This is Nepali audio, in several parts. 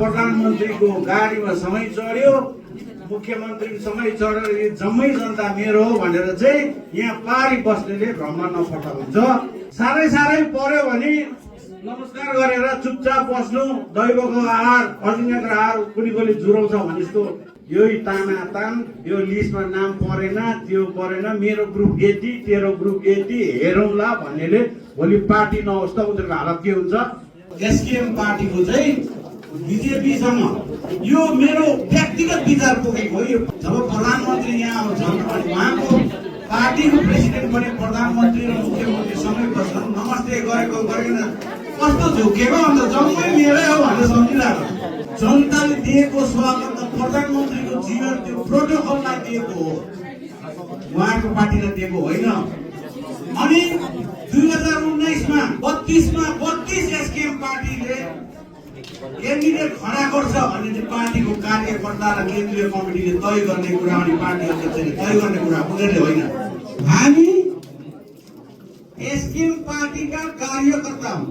प्रधानमन्त्रीको गाडीमा सँगै चढ्यो, मुख्यमन्त्री सँगै चढेर यो जम्मै जनता मेरो हो भनेर चाहिँ यहाँ पारी बस्नेले भ्रममा नपठाउँछ। साह्रै पर्यो भने नमस्कार गरेर चुपचाप बस्नु। दैवको आहार अजिङ्गको आहार कुनै जुराउँछ भने जस्तो यही ताम यो लिस्टमा नाम परेन, त्यो परेन, मेरो ग्रुप यति, तेरो ग्रुप यति, हेरौँला भन्नेले भोलि पार्टी नहोस् त उनीहरूको हालत के हुन्छ। एसकेएम पार्टीको चाहिँ बिजेपीसँग यो मेरो व्यक्तिगत विचार पुगेको हो। जब प्रधानमन्त्री यहाँ आउँछन् अनि उहाँको पार्टीको प्रेसिडेन्ट पनि प्रधानमन्त्री र मुख्यमन्त्री सँगै बस्छन्, नमस्ते गरेको गरेन कस्तो झुकेको अन्त जम्मै मेरै हो भनेर सम्झिरहेको। जनताले दिएको स्वागत त प्रधानमन्त्रीको जीवन त्यो प्रोटोकललाई दिएको हो, उहाँको पार्टीलाई दिएको होइन। अनि 2019मा 32 एसकेएम पार्टीले क्यान्डिडेट खडा गर्छ भने चाहिँ पार्टीको कार्यकर्ता र केन्द्रीय कमिटीले तय गर्ने कुरा अनि पार्टी अध्यक्षले तय गर्ने कुरा उनीहरूले होइन। हामी एसकेएम पार्टीका कार्यकर्ता हौँ।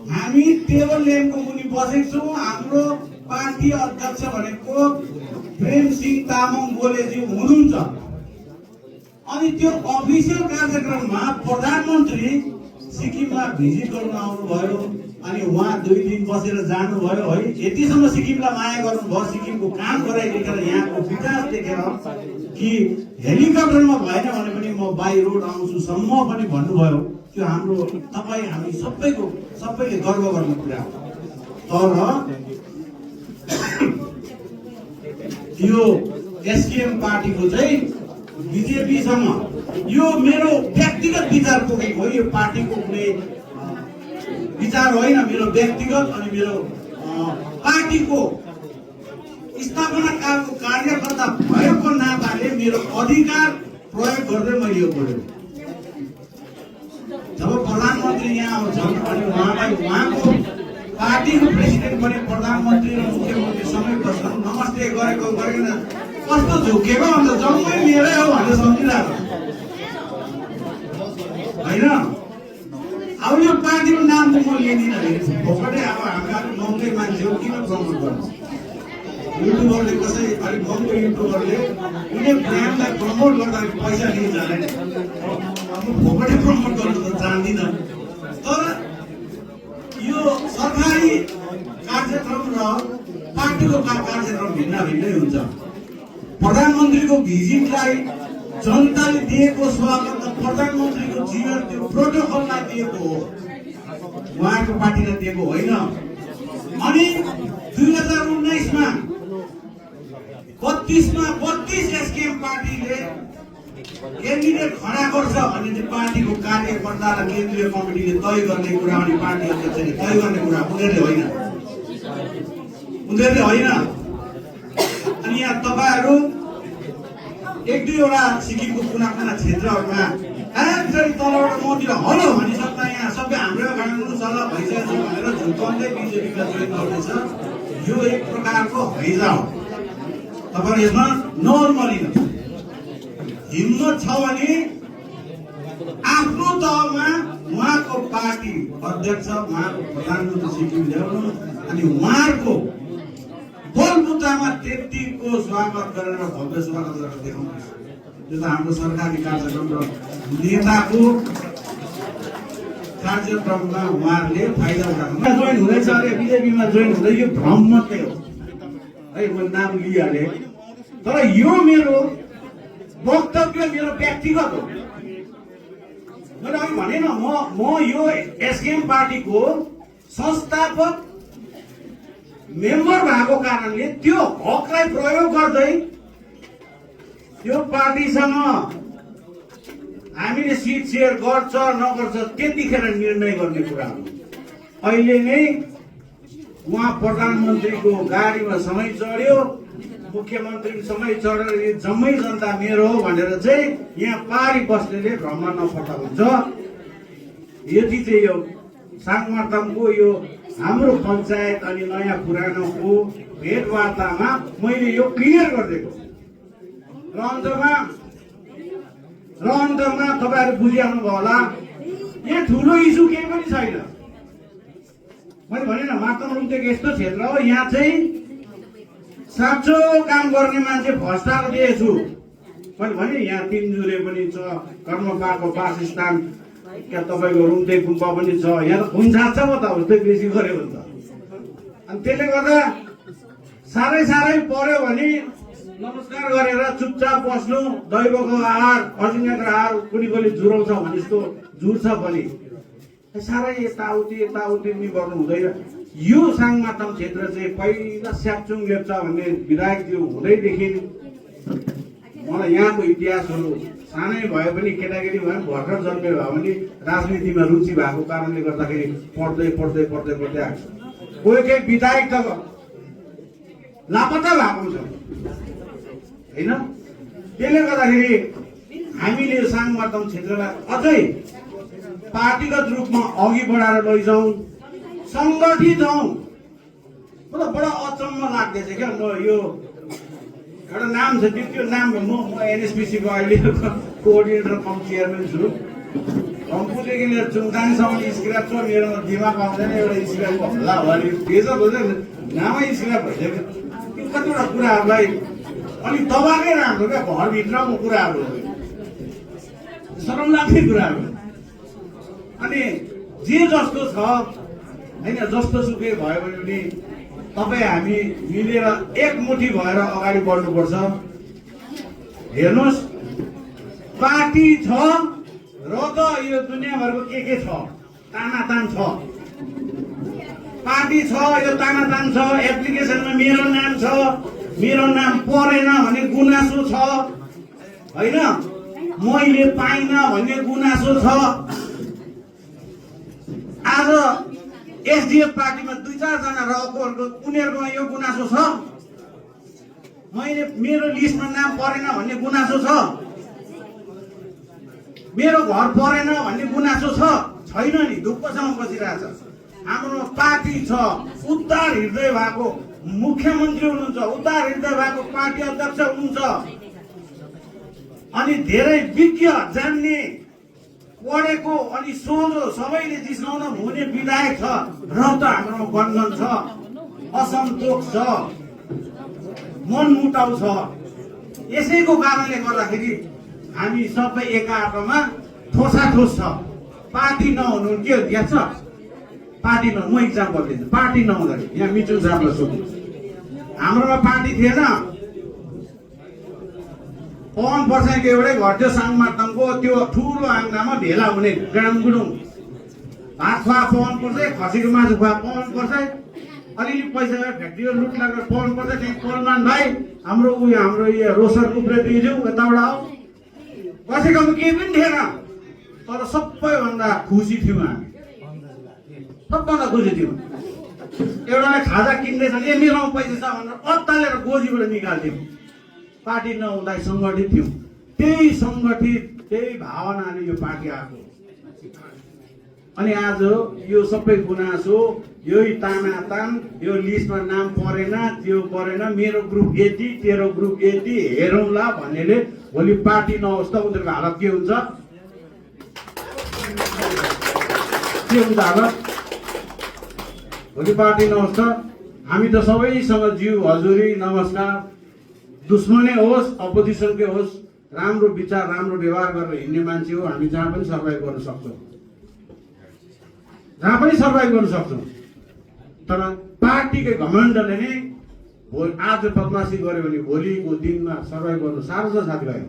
हामी टेबल ल्याम्पको मुनि बसेको छौँ। हाम्रो पार्टी अध्यक्ष भनेको प्रेमसिंह तामाङ गोलेज्यू हुनुहुन्छ। अनि त्यो अफिसियल कार्यक्रममा प्रधानमन्त्री सिक्किममा भिजिट गर्न आउनुभयो अनि उहाँ 2 दिन बसेर जानुभयो है। यतिसम्म सिक्किमलाई माया गर्नुभयो, सिक्किमको काम गराइदिएर यहाँको विकास देखेर कि हेलिकप्टरमा भएन भने पनि म बाई रोड आउँछु सम्म पनि भन्नुभयो। त्यो हाम्रो तपाईँ हामी सबैले गर्व गर्ने कुरा हो। तर यो एसकेएम पार्टीको चाहिँ बिजेपीसँग यो मेरो व्यक्तिगत विचार पुगेको हो। यो पार्टीको कुनै विचार होइन, मेरो व्यक्तिगत अनि मेरो पार्टीको स्थापना कालको कार्यकर्ता भएको नाताले मेरो अधिकार प्रयोग गर्दै मैले यो बोलेको। जब प्रधानमन्त्री यहाँ आउँछन् अनि उहाँको पार्टीको प्रेसिडेन्ट पनि प्रधानमन्त्री र मुख्यमन्त्री सँगै बस्छन्, नमस्ते गरेको गरेन कस्तो झुकेको अन्त जम्मै मेरै हो भनेर सम्झिरहेको होइन। अब यो पार्टीको नाम त म लिँदिनँ, भोकटै अब हामीहरू गाउँकै मान्छे हो, किन प्रमोट गर्नु। युट्युबरले कसै अलिक गाउँको युट्युबरले कुनै ब्रान्डलाई प्रमोट गर्दाखेरि पैसा लिन्छ अरे, अब भोकटै प्रमोट गर्नु त जान्दिनँ। तर यो सरकारी कार्यक्रम र पार्टीको कार्यक्रम भिन्नै हुन्छ। प्रधानमन्त्रीको भिजिटलाई जनताले दिएको स्वागत त प्रधानमन्त्रीको जीवन त्यो प्रोटोकललाई दिएको हो, उहाँको पार्टीलाई दिएको होइन। अनि 2019मा 32 एसकेएम पार्टीले क्यान्डिडेट खडा गर्छ भने चाहिँ पार्टीको कार्यकर्ता र केन्द्रीय कमिटीले तय गर्ने कुरा अनि पार्टी अध्यक्षले तय गर्ने कुरा उनीहरूले होइन। अनि यहाँ तपाईँहरू 1-2वटा सिक्किमको कुना क्षेत्रहरूमा फेरि तलबाट मतिर हलो भनिसक्दा यहाँ सबै हाम्रो कानुन सल्लाह भइसकेको छ भनेर झुकाउँदै बिजेपीका जोइन गर्दैछ। यो एक प्रकारको हैजा हो। तपाईँहरू यसमा नर्मली हिम्मत छ भने आफ्नो तहमा उहाँको पार्टी अध्यक्ष, उहाँको प्रधानमन्त्री सिक्किम ल्याउनु अनि उहाँहरूको बलबुतामा त्यतिको स्वागत गरेर भव्य स्वागत गरेर देखाउनु। त्यो त हाम्रो सरकारी कार्यक्रम र नेताको कार्यक्रममा उहाँहरूले फाइदा उठाउनु। जोइन हुँदैछ अरे बिजेपीमा जोइन हुँदै यो भ्रम मात्रै हो है, मैले नाम लिइहालेँ। तर यो मेरो वक्तव्य मेरो व्यक्तिगत हो। मैले अघि भने न म यो एसकेएम पार्टीको संस्थापक मेम्बर भएको कारणले त्यो हकलाई प्रयोग गर्दै त्यो पार्टीसँग हामीले सिट सेयर गर्छ नगर्छ त्यतिखेर निर्णय गर्ने कुरा हो। अहिले नै उहाँ प्रधानमन्त्रीको गाडीमा सँगै चढ्यो, मुख्यमन्त्री सँगै चढेर यो जम्मै जनता मेरो हो भनेर चाहिँ यहाँ पारी बस्नेले भ्रममा नपठाउँछ। यति चाहिँ यो सागमार्तामको यो हाम्रो पञ्चायत अनि नयाँ पुरानोको भेटवार्तामा मैले यो क्लियर गरिदिएको। र अन्तमा तपाईँहरू बुझिहाल्नु भयो होला, यहाँ ठुलो इस्यु केही पनि छैन। मैले भने न मातम रुम्तेक यस्तो क्षेत्र हो यहाँ चाहिँ साँचो काम गर्ने मान्छे भ्रष्टाको दिएछु। मैले भने यहाँ तिनजुरे पनि छ, कर्मपाको वासस्थान क्या तपाईँको रुम्तेक गुम्पा पनि छ। यहाँ त खुन छाड्छ पो त उस्तै बेसी गऱ्यो भने त। अनि त्यसले गर्दा साह्रै साह्रै पर्यो भने नमस्कार गरेर चुपचाप बस्नु। दैवको आहार अजिङ्गको आहार कुनै कसले जुराउँछ भने जस्तो जुर्छ पनि। साह्रै यताउति नि गर्नु हुँदैन। यो साङमातम क्षेत्र चाहिँ पहिला स्याप्चुङ लेप्चा भन्ने विधायकज्यू हुँदैदेखि मलाई यहाँको इतिहासहरू सानै भए पनि केटाकेटी भए पनि भर्खर जन्मे भए पनि राजनीतिमा रुचि भएको कारणले गर्दाखेरि पढ्दै आएको छ। कोही विधायक त लापत्ता भएको छ होइन। त्यसले गर्दाखेरि हामीले साङमातम क्षेत्रलाई अझै पार्टीगत रूपमा अघि बढाएर लैजाउँ, सङ्गठित हौँ। मलाई बडा अचम्म लाग्दैछ क्या। म यो एउटा नाम छ त्यो नाम म एनएसपिसीको अहिले कोअर्डिनेटर कम चेयरम्यान छु। रम्फूदेखि लिएर चुङथाङसम्म स्क्र्याप छ। मेरो दिमाग आउँदैन एउटा स्क्र्याप होला भने पेजअप हुन्छ नामै स्क्र्याप भइसक्यो। त्यो कतिवटा कुराहरूलाई अलिक दबाएकै राम्रो क्या। घरभित्रको कुराहरू शरम लाग्ने कुराहरू। अनि जे जस्तो छ होइन, जस्तो सुकै भयो भने पनि तपाईँ हामी मिलेर एकमुठी भएर अगाडि बढ्नुपर्छ। हेर्नुहोस् पार्टी छ र त यो दुनियाँभरको के छ तानातान छ। पार्टी छ, यो तानातान छ। एप्लिकेसनमा मेरो नाम छ, मेरो नाम परेन भन्ने गुनासो छ होइन। मैले पाइनँ भन्ने गुनासो छ। आज एसडिएफ पार्टीमा 2-4 जना रहेकोहरूको उनीहरूकोमा यो गुनासो छ। मेरो लिस्टमा नाम परेन भन्ने गुनासो छ। मेरो घर परेन भन्ने गुनासो छैन नि। ढुक्कसँग बसिरहेछ। हाम्रो पार्टी छ, उदार हृदय भएको मुख्यमन्त्री हुनुहुन्छ, उदार हृदय भएको पार्टी अध्यक्ष हुनुहुन्छ, अनि धेरै विज्ञ जान्ने पढेको अनि सोझो सबैले जिस्काउन हुने विधायक छ। र त हाम्रो गठबन्धन छ, असन्तोष छ, मनमुटाउ छ। यसैको कारणले गर्दाखेरि हामी सबै एकाअर्कामा ठोसाठोस छ। पार्टी नहुनु के याद छ? पार्टी न म इक्जाम्पल दिन्छु। पार्टी नहुँदाखेरि यहाँ मिचुङ साहबलाई सोध्नु, हाम्रोमा पार्टी थिएन। पवन पर्साईको एउटै घर थियो साङमातमको, त्यो ठुलो आङ्गामा भेला हुने गामगुडुङ। भात खुवा पवन पर्साई, खसीको मासु खुवा पवन पर्साई, अलिअलि पैसा फ्याक्ट्रीको लुट लागेर पवन पर्साई। त्यहाँ कलमान भाइ हाम्रो यो रोसर उप्रेती थियो यताबाट आऊ। कसैको केही पनि थिएन, तर सबैभन्दा खुसी थियौँ हामी। सबभन्दा खुसी थियौँ। एउटाले खाजा किन्दैछ ए मेरोमा पैसा छ भनेर अत्तालेर गोजीबाट निकाल्थ्यौँ। पार्टी नहुँदा सङ्गठित थियौँ। त्यही सङ्गठित त्यही भावनाले यो पार्टी आएको। अनि आज यो सबै गुनासो, यही तानातान, यो लिस्टमा नाम परेन, त्यो परेन, मेरो ग्रुप यति, तेरो ग्रुप यति, हेरौँला भन्नेले भोलि पार्टी नहोस् त उनीहरूको हालत के हुन्छ? हालत भोलि पार्टी नहोस् त हामी त सबैसँग जिउ हजुरी नमस्कार। दुश्मनै होस् अपोजिसनकै होस्, राम्रो विचार राम्रो व्यवहार गरेर हिँड्ने मान्छे हो हामी। जहाँ पनि सर्भाइभ गर्न सक्छौँ, तर पार्टीकै घमण्डले नै आज बदमासी गर्यो भने भोलिको दिनमा सर्भाइभ गर्नु साह्रो छ साथीभाइ।